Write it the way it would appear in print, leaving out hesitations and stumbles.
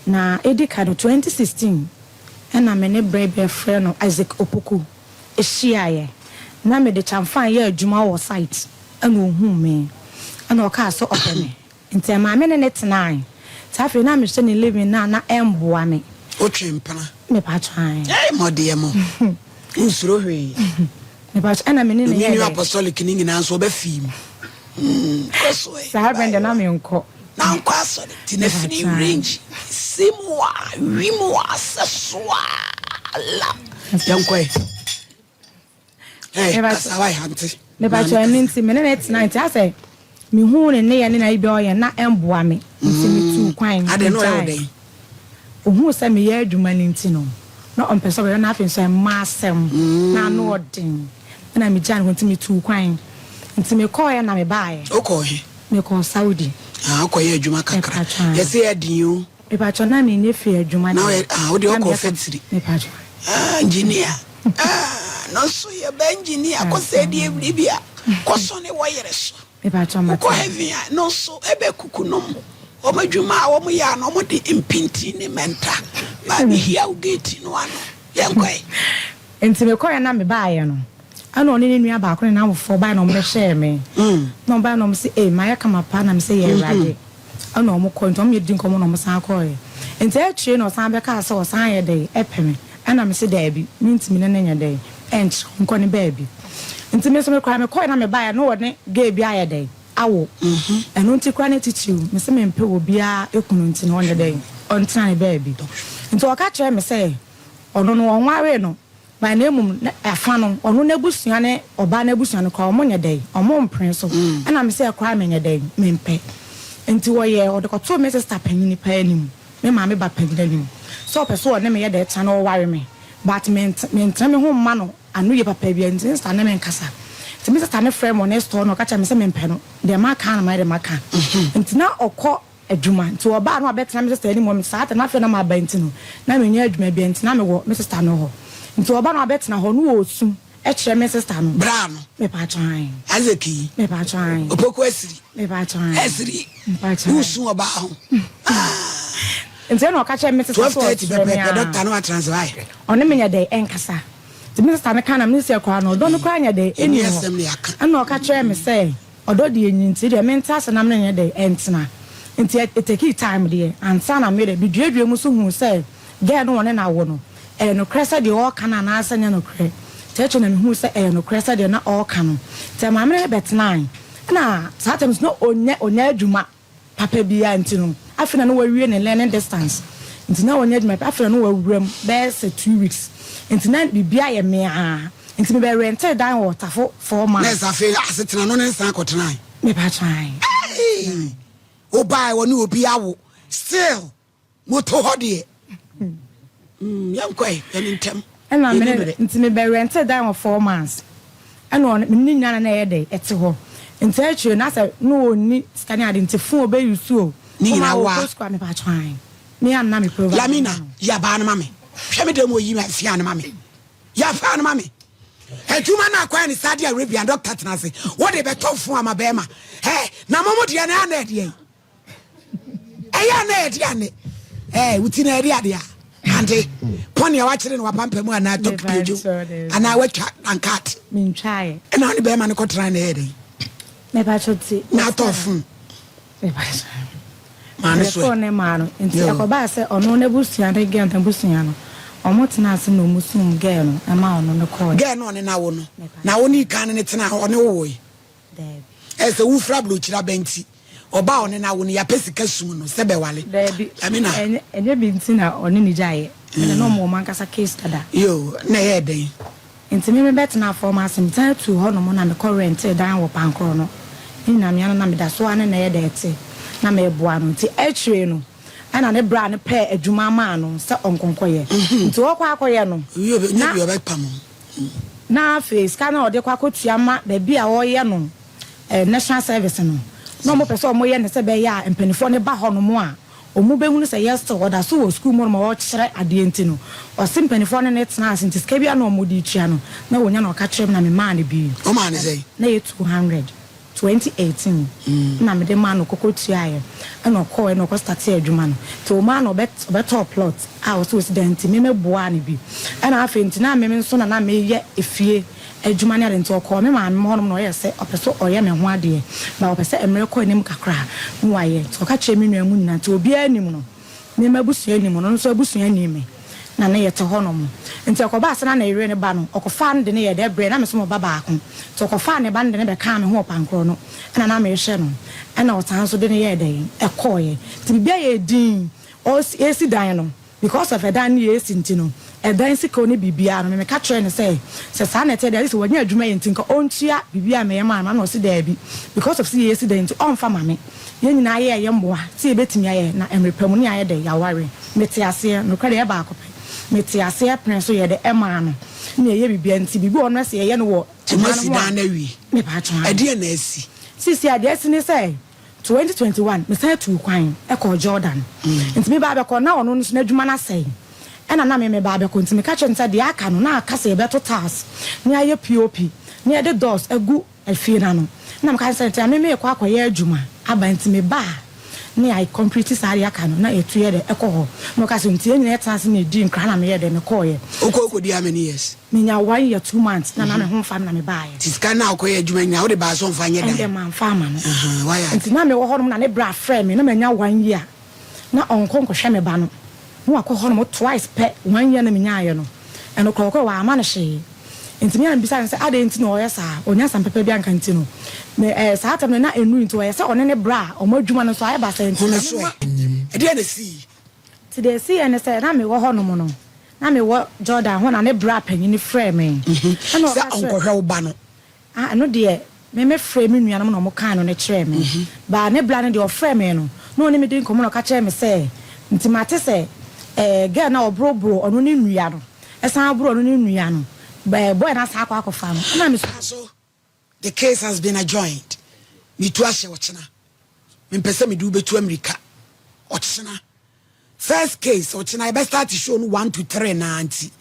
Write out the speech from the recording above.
Na edi ka no, 2016 ɛna me ne brɛ bi a yɛfrɛ no Isaac Opoku hyiaeɛ. Na mede kyamfan yɛ adwuma wɔ site ɛna ohuu me ɛna ɔkaa sɛ ɔpɛ me. Nti ɛmaa me ne no tenae. Nti afei na mehyɛ ne living no a na ɛmboa me. Wotwe mpena? Mepatwɔ ae. Ei mɔdeɛ mo, wonsuro hwee. Mepatwɔ ɛna me ne no yɛɛ Dominion dɛn? Apostolic no nyinaa nso ɔbɛfii mu. Mm, kɔ so ɛ. Saa berɛ no deɛ na menkɔ. Na nkɔ asɔre nti na firi Mepatwɔ ae. range si mu a wi mu a sɛ so a la. Yɛnkɔ ɛ. Hey, kasa wa hante. Mepakyɛ ɛno nti me ne ne tena nti asɛ mehu ne nneyɛ ne n'ayi bi a ɔyɛ na ɛmboa me nti metuu kwan Adɛn na ɔyɛ wo megyae. dɛn? Ohuu sɛ meyɛ adwuma no nti no na ɔmpɛ sɛ ɔbɛyɛ na afei nso ɛmma asɛm na ano ɔden ɛna megyae no hɔ nti metuu kwan nti mekɔɔɛ na mebaeɛ. Wokɔɔ he? Mekɔɔ Saudi. Ah, wokɔyɛɛ adwuma kakra. Mepakyɛ. Yɛse ɛden o. Mepakyɛ na menyɛ fie adwuma Na deɛ. woyɛ ah, wodeɛ Na wokɔɔ meyɛ ka factory. mepakyɛ. Ah, engineer. Ah, no nso yɛ bɛ engineer kɔ sɛ deɛ biribi a kɔsɔne wɔ yere so. Mepakyɛ mate. Wokɔ heaven a no nso ɛbɛ kuku nom. Wɔn adwuma a wɔn yɛ a no wɔn de mpintin ne mɛnta ba abɛhia wo gate no ano. Yɛnkɔ ɛ. Nti mekɔeɛ na mebaeɛ no ɛna ɔne ne nua baako ne n'awofoɔ baeɛ na wɔn bɛhwɛɛ me. Na wɔn baeɛ na wɔn se ei mayɛ kama paa na mese yɛ Awurade. Ɛna ɔmo kɔe nti ɔmo yɛ didi nkɔmɔ na ɔmo san kɔeɛ nti akyire na ɔsan bɛkaa sɛ ɔsan yɛ dɛn ɛpɛ me ɛna me se daabi mentumi ne no nyɛ dɛn ɛnkyerɛ ɔnkɔ ne baabi nti me nso me koraa me kɔe na me baeɛ na ɔne gay bi ayɛ dɛn awo ɛno nti koraa ne titiriw me se mempɛ obiara kunu nti no ɔnyɛ dɛn ɔntena ne baabi nti ɔka kyerɛɛ me sɛ ɔno no ɔnwaree no But na mmom na afa no ɔno n'abusua ne ɔbaa n'abusua no koraa ɔmo nyɛ dɛn ɔmo mpene so ɛna me sɛ koraa menyɛ dɛn mempɛ nti ɔyɛɛ ɔde kɔtoo me sister panyini paa anim me maame ba panyini anim sɛ ɔpɛ sɛ ɔne me yɛ dɛn tena na ɔware me but mentene me ho mma no ano yie papa biara nti me sister ne me nkasa nti me sister no frɛɛ me wɔ ne store na ɔka kyerɛɛ me sɛ mempɛ no deɛ maka ara na mayɛ dɛn maka nti na ɔkɔ adwuma nti ɔbaa na wabɛtena me sista anim hɔ saa ta na afei na maba nti no na mennyɛ adwuma bia nti na mewɔ me sista no hɔ nti ɔba na wabɛtena hɔ na ɔɔsu kyerɛ me sista no. Bra no. Mepatwɔ ae. Isaac yi. Mepatwɔ ae. Opoku asiri. Mepatwɔ ae. Asiri. Mepatwɔ ae. Wosu ɔbaa ho. Ah. Nti ɛna ɔka kyerɛ me sista sɛ ɔkyerɛ me 12:30 pɛpɛɛpɛ doctor no atransfer ae. Ɔne me nyɛ dɛ ɛnkasa. Nti me sista no ka na me sɛ koraa no ɔdɔ no koraa nyɛ dɛ ɛni hɔ. Ɛna ɔka kyerɛ me sɛ. Ɔdɔ deɛ nyi nti deɛ mente ase na mene nyɛ dɛn ɛntena nti it takee time deɛ ansa na me deɛ me duadua mu so huu sɛ girl no wɔne no awo no ɛyɛ nokorɛ sɛ deɛ ɔɔka no anaasɛ nyɛ nokorɛ nti akyire na me huu sɛ ɛyɛ nokorɛ sɛ deɛ na ɔɔka no nti ɛmaa mene no bɛtenae ɛna saa time nso na ɔnyɛ ɔnyɛ adwuma papa biara nti no afei na na wawie ne learning distance nti na ɔnyɛ adwuma afei na na wawura mu bɛyɛ sɛ 2 weeks nti na biribiara yɛ meaa nti mebɛ rentee dan wɔ Tafo 4 months. Nurse afei asetena no ne nsan kɔtenae. Mepatwan. Hey! Wobae wɔ ne obi awo still moto hɔ deɛ. Yɛnkɔ ɛ yɛne ntɛm. Ɛna mene nti mebɛ rentee dan wɔ 4 months ɛna ɔne me ne nyinaa na ɛyɛ dɛ ɛte hɔ nti akyire na sɛ na ɔnni sika ne ade nti phone ɔbɛ use o. Ne nyinaa wa. Ɔkɔ sukuu a mepatwan. Me a na me provide. Lamina yabaa no ma me. Hwɛ me dɛm oyi ma fia no ma me. Yɛafaa no ma me. Adwuma no akɔyɛ ne Saudi Arabia doctor tena ase. Wode bɛtɔ fon ama bɛrima. Ɛ na mo mo deɛ no ɛyɛ na ɛdeɛ. Ɛyɛ na ɛde ane. Ɛ wuti na ɛde adeɛ a. Ante pɔn a wakyere no wapampam anaa tɔ piejo anaa watwa ankat. Mentwaeɛ. Ɛna ɔne bɛrima no kɔtena na ɛyɛ dɛn. Mepatwo ti. Na atɔ fon. Mepatwo. Maa no so ɛ. Phone ne maa no nti ɛkɔbaa sɛ ɔno n'abusua ne girl n'abusua no ɔmo tena ase na ɔmo sum girl no ɛma ɔno no kɔɔ. Girl no ɔne n'awo no na wo ne kan ne ne tena hɔ ɔne wo woe. Daabi. Ɛsɛ wofura aburokyire aba nti ɔbaa ɔne n'awo no yɛapɛ sika sum no sɛ bɛwale. Daabi. Lamina. Ɛnyɛ ɛnyɛ bi nti na ɔne ne gyaeɛ. Ɛna na ɔmo wɔ ɔmo ankasa case dada. Yoo na ɛyɛɛ dɛn? Nti me mebɛtenaa fam ase mesan tuu hɔ nom na mekɔ rentee dan wɔ Pankorɔ no ne nyinamea no na meda so ara ne no yɛ dɛ te na meboa no nti akyire no ɛna ne bra no pɛɛ adwuma maa no sɛ ɔnkɔnkɔyɛ nti ɔkɔ akɔyɛ no na na afei sika no a ɔde kɔ akɔtua ma baabi a ɔyɛ no eh, national service no na ɔmo pɛ sɛ ɔmo yɛ no sɛ bɛyɛ a mpanimfoɔ no ba hɔ nom a ɔmo bɛhunu sɛ yɛ still ɔda so wɔ sukuu mu nom a ɔkyerɛ adeɛ nti no ɔse mpanimfoɔ no ne tena ase nti sika bi a na ɔmo de tua no na wɔnya na ɔka kyerɛ me na me maa no bi. Ɔmaa ne sɛn? Na yɛ 200. 2018 na mede maa no koko tuaeɛ, ɛna ɔkɔɔ, ɛna ɔkɔ start adwuma no. Nti ɔmaa no ɔbɛtɔɔ plot a ɔsɛ ɔsi dan, nti meme boa no bi. Ɛna afei nti na meme nso na meyɛ efie adwuma ne ade. Nti ɔkɔɔ me maame hɔnom na ɔyɛ sɛ ɔpɛ sɛ ɔyɛ me ho adeɛ na ɔpɛ sɛ mmerɛ kɔ anim kakra na wayɛ. Nti ɔka kyerɛ me nua mu nyinaa, nti obiara anim no, mema abusua anim no nso abusua anim me na ne yɛte hɔnom. Nti ɔkɔbaa sɛ na ne yere ne ba no, ɔkɔfaa no de ne yɛ dɛ brɛ na me so mo ba baako. Nti ɔkɔfaa ne ba no de ne bɛkaa me ho ɔpankorɔ no, ɛna na mehwɛ no, ɛna ɔsan so de ne yɛ dɛ ɛkɔɔyɛ. Nti biribi ayɛ din, ɔsi dan no because of ɛdan no yɛ esi. Nti no ɛdan sika ne biribiara no, meka kyerɛ no sɛ saa na ɛtɛ deɛ, sɛ wɔnyɛ adwuma yɛ nti nka ɔntua biribiara mɛyɛ maa no. Ana ɔsi daabi, because of sɛ yɛ esi dan nti ɔmfa ma me. Yɛn nyinaa yɛ ɛyɛ mmoa sɛ yɛbɛtumi ayɛ na mmerɛ pɛ mu ne ayɛ dɛ yɛaware. Mete aseɛ nokorɛ deɛ, ɛyɛ baako pɛ, mete aseɛ pene so yɛ dɛ ɛmaa no ne ɛyɛ biribiara. Nti biribi wɔ no sɛ yɛyɛ no wɔ Nti mo asi dan no awie? Mepa atwa. Ɛdeɛ na asi? Sisi adeɛ asi ne sɛ 2021 mesan tu kwan ɛkɔ Jordan. Nti me ba abɛkɔ na ɔno nso n'adwuma no asɛe, ɛna na me ba abɛkɔ. Nti meka kyerɛ no sɛ deɛ aka no na aka sɛ yɛbɛto tiles ne ayɛ POP ne yɛde doors agu afie no ano. Na meka sɛ nti ame mekɔ akɔyɛ adwuma aba, nti me ba a ne ayɛ complete saa deɛ aka no na yɛtu yɛ dɛ ɛkɔ hɔ. Na ɔka sɛ nti yɛn nyinaa yɛtena ase na ɛdi nkra na meyɛ dɛ mekɔɔyɛ. Wokɔ kɔdi how many years? Menya 1 year 2 months na me ho mfa me na mebaeɛ. Nti sika no a wokɔyɛ adwuma nyinaa, wode baa so ɔmfa nyɛ ɛndɛ dan? Mamfa ama no. Aha, wayɛ. Nti na mewɔ hɔnom na ne bra frɛ me na manya 1 year na ɔnkɔ nkɔhwɛ me ba no na wakɔ hɔnom twice pɛ. 1 year na menyaeɛ no, ɛno korɔ ɔkɔ wama no hwee. Nti me a mbisa no sɛ adɛn nti na ɔyɛ saa, ɔnya sam pɛpɛ bi anka. Nti no me saa tam no na ɛnuru, nti ɔyɛ sɛ ɔne ne bra a ɔmo adwuma no nso ayɛ basa nti home na so mema- ɛ, ɛdeɛ na sii? Nti deɛ ɛsi yɛ ne sɛ na mewɔ hɔnom no, na mewɔ Jordan hɔ na ne bra panyini frɛ me ɛna sɛ ɔka kyerɛ ɔnkɔhwɛ wo ba no? Ah, ɛno deɛ me frɛ me nuanom na ɔmo kaa no ne kyerɛ me baa. Ne bra no deɛ, ɔfrɛ me no na ɔne me di nkɔmmɔ na ɔka kyerɛ me sɛ nti mate sɛ girl na ɔborɔborɔ ɔno ne nua no, ɛsan aborɔ ɔno ne nua no boy na saa akɔ akɔfa no, ɛna me so So the case has been adjourned. Metu ahyɛ ɔkyena. Mempɛ sɛ mede wobɛtu Amirika. Ɔkyena first case, ɔkyena yɛbɛ start show no 1 to 3 naa nti.